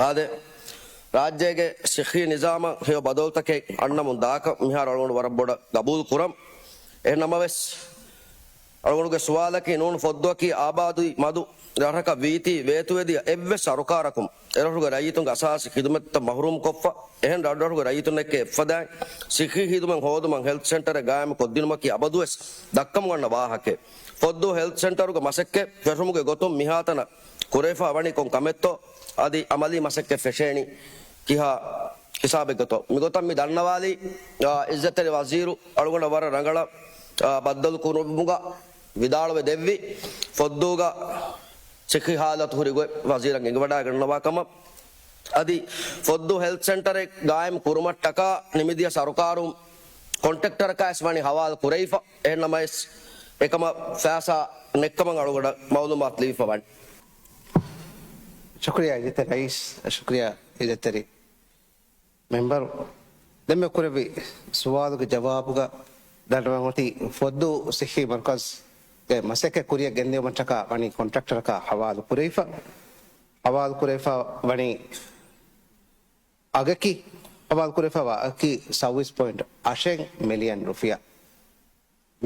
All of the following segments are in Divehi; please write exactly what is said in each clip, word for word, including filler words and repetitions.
އާދެ، ރާއްޖޭގެ ޞިއްޙީ ނިޒާމަށް ހެޔޮ ބަދަލުތަކެއް އަންނަމުން ދާކަށް މިހާރު އަޅުގަނޑު ވަރަށް ބޮޑަށް ގަބޫލު ކުރަން. އެހެން ނަމަވެސް، އަޅުގަނޑުގެ ސުވާލަކީ ނޫން ފޮއްދުއަކީ އާބާދުވި މަދު ރަށަކަށް ވީތީ ވޭތުވެދިޔަ އެއްވެސް ސަރުކާރަކުން އެރަށުގެ ރައްޔިތުންގެ އަސާސީ ޚިދުމަތްތައް މަޙްރޫމްކޮށްފަ، އެހެން ރަށްރަށުގެ ރައްޔިތުންނެއްކެ އެއްފަދައިން ޞިއްޙީ ޚިދުމަތް ހޯދުމަށް ހެލްތް ސެންޓަރެއް ގާއިމު ކޮށްދިނުމަކީ އަބަދުވެސް ދައްކަމުން އަންނަ ވާހަކައެއް. ފޮއްދޫ ހެލްތް ސެންޓަރުގެ މަސައްކަތް ފެށުމުގެ ގޮތުން މިހާތަނަށް ކުރެވިފަ ވަނީ ކޮން ކަމެއްތޯ އަދި އަމަލީ މަސައްކަތް ފެށޭނީ ކިހާ ހިސާބެއްގަތޯ؟ މިގޮތަށް މި ދަންނަވާލީ، އާ، އިއްޒަތްތެރި ވަޒީރު އަޅުގަނޑަށް ވަރަށް ރަނގަޅަށް، އާ، ބައްދަލު ކުރުމުގަ ވިދާޅުވެ ދެއްވި، ފޮއްދޫގަ ސިއްހީ ހާލަތު ހުރި ގޮތް ވަޒީރަށް އެނގިވަޑައިގަންނަވާ ކަމަށް. އަދި ފޮއްދޫ ހެލްތް ސެންޓަރެއް ގާއިމް ކުރުމަށްޓަކާ ނިމިދިޔަ ސަރުކާރުން ކޮންޓްރެކްޓަރަކާވެސް ވަނީ ހަވާލު ކުރެވިފަ. އެހެން ނަމަވެސް، އެކަމަށް ފައިސާ ނެއްކަމަށް އަޅުގަނޑަށް މައުލޫމާތު ލިބިފަ ވަނީ. ޝުކުރިއްޔާ އިއްޒަތްތެރި ރައީސް، ޝުކުރިއްޔާ އިއްޒަތްތެރި މެމްބަރު. ދެންމެ ކުރެއްވި ސުވާލުގެ ޖަވާބުގަ ދަންނަވަން އޮތީ ފޮއްދޫ ޞިއްޙީ މަރުކަޒުގެ މަސައްކަތް ކުރިއަށް ގެންދިއުމަށްޓަކާ ވަނީ ކޮންޓްރެކްޓަރަކާ ހަވާލު ކުރެވިފަ. ހަވާލު ކުރެވިފަ ވަނީ އަގަކީ، ހަވާލު ކުރެވިފައިވާ އަގަކީ ސައުވީސް ޕޮއިންޓް އަށެއް މިލިއަން ރުފިޔާ.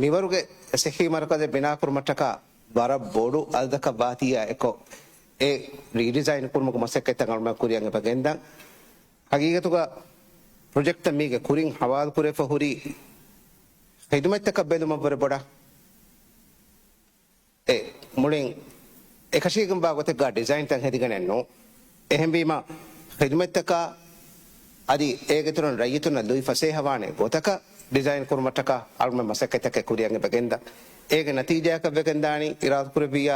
މިވަރުގެ ޞިއްޙީ މަރުކަޒެއް ބިނާކުރުމަށްޓަކާ ވަރަށް ބޮޑު އަދަދަކަށް ވާތީއާ އެކު، އެ ރީޑިޒައިން ކުރުމުގެ މަސައްކަތްތައް އަޅުގަނޑު ކުރިއަށް އެބަ ގެންދަން. ހަގީގަތުގަ ޕްރޮޖެކްޓްތައް މީގެ ކުރިން ހަވާލު ކުރެވިފަ ހުރީ ޚިދުމަތްތަކަށް ބެލުމަށްވުރެ ބޮޑަށް. އެ މުޅިން އެކަށީގެންވާ ގޮތެއްގަ ޑިޒައިންތައް ހެދިގެނެއް ނޫން. އެހެންވީމަ، ޚިދުމަތްތަކާ އަދި އޭގެތުރުން ރައްޔިތުންނަށް ލުއި ފަސޭހަވާނެ ގޮތަކަށް ޑިޒައިން ކުރުމަށްޓަކާ އަޅުގަނޑު މަސައްކަތްތަކެއް ކުރިއަށް އެބަ ގެންދަން. އޭގެ ނަތީޖާއަކަށް ވެގެންދާނީ އިރާދަކުރެއްވިއްޔާ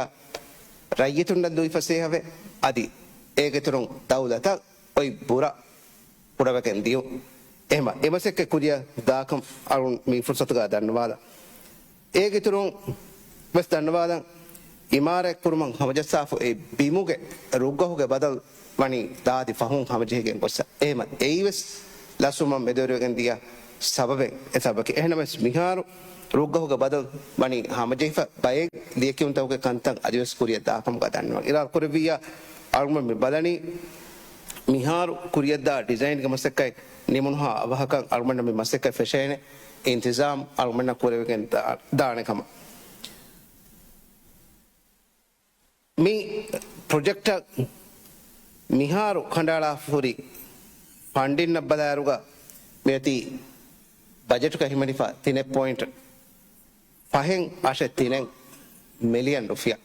ރައްޔިތުންނަށް ލުއި ފަސޭހަވެ، އަދި އޭގެތުރުން ދައުލަތަށް އޮތް ބުރަ ކުޑަވެގެން ދިޔުން. އެހެމަ އެ މަސައްކަތް ކުރިއަށް ދާކަން އަޅުން މި ފުރުސަތުގަ ދަންނަވާލަން. އޭގެ އިތުރުން ވެސް ދަންނަވާލަން، އިމާރާތް ކުރުމަށް ހަމަޖައްސާފަ އެ ބިމުގެ ރުއްގަހުގެ ބަދަލު ވަނީ ދާދި ފަހުން ހަމަޖެހިގެން ގޮއްސަ. އެހެމަ އެއީވެސް ލަސްވުމަށް މެދުވެރިވެގެން ދިޔަ ސަބަބެއް. އެ ސަބަބަކީ އެހެނަމެސް މިހާރު ރުއްގަހުގެ ބަދަލު ވަނީ ހަމަޖެހިފަ ބައެއް ލިޔެކިޔުންތަކުގެ ކަންތައް އަދިވެސް ކުރިއަށް ދާކަމުގަ ދަންނަވަން. އިރާދަ ކުރެއްވިއްޔާ އަޅުގަނޑު މި ބަލަނީ މިހާރު ކުރިއަށްދާ ޑިޒައިންގެ މަސައްކަތް ނިމުނުހާ އަވަހަކަށް އަޅުގަނޑަށް މި މަސައްކަތް ފެށޭނެ އިންތިޒާމް އަޅުގަނޑަށް ކުރެވިގެން ދާ-، ދާނެ ކަމަށް. މި ޕްރޮޖެކްޓަށް މިހާރު ކަނޑައަޅާފަ ހުރި ފަންޑިންއަށް ބަލާއިރުގަ މިއޮތީ ބަޖެޓުގަ ހިމެނިފަ ތިނެއް ޕޮއިންޓް ފަހެއް އަށެއް ތިނެއް މިލިއަން ރުފިޔާ.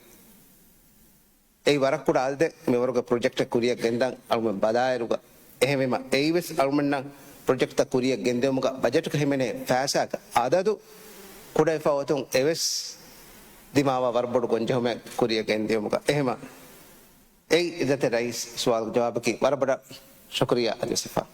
އެއީ ވަރަށް ކުޑަ އަދަދެއް. މިވަރުގެ ޕްރޮޖެކްޓެއް ކުރިއަށް ގެންދަން އަޅުގަނޑު ބަލާއިރުގަ. އެހެންވީމަ، އެއީވެސް އަޅުގަނޑަށް ޕްރޮޖެކްޓްތައް ކުރިއަށް ގެންދިއުމުގަ ބަޖެޓުގަ ހިމެނޭ ފައިސާގެ އަދަދު ކުޑަވެފަ އޮތުން އެވެސް ދިމާވާ ވަރަށް ބޮޑު ގޮންޖެހުމެއް ކުރިއަށް ގެންދިއުމުގަ. އެހެމަ، އެއީ އިއްޒަތްތެރި ރައީސް ސުވާލުގެ ޖަވާބަކީ. ވަރަށް ބޮޑަށް ޝުކުރިއްޔާ އަލީ އަސްގަފާރު.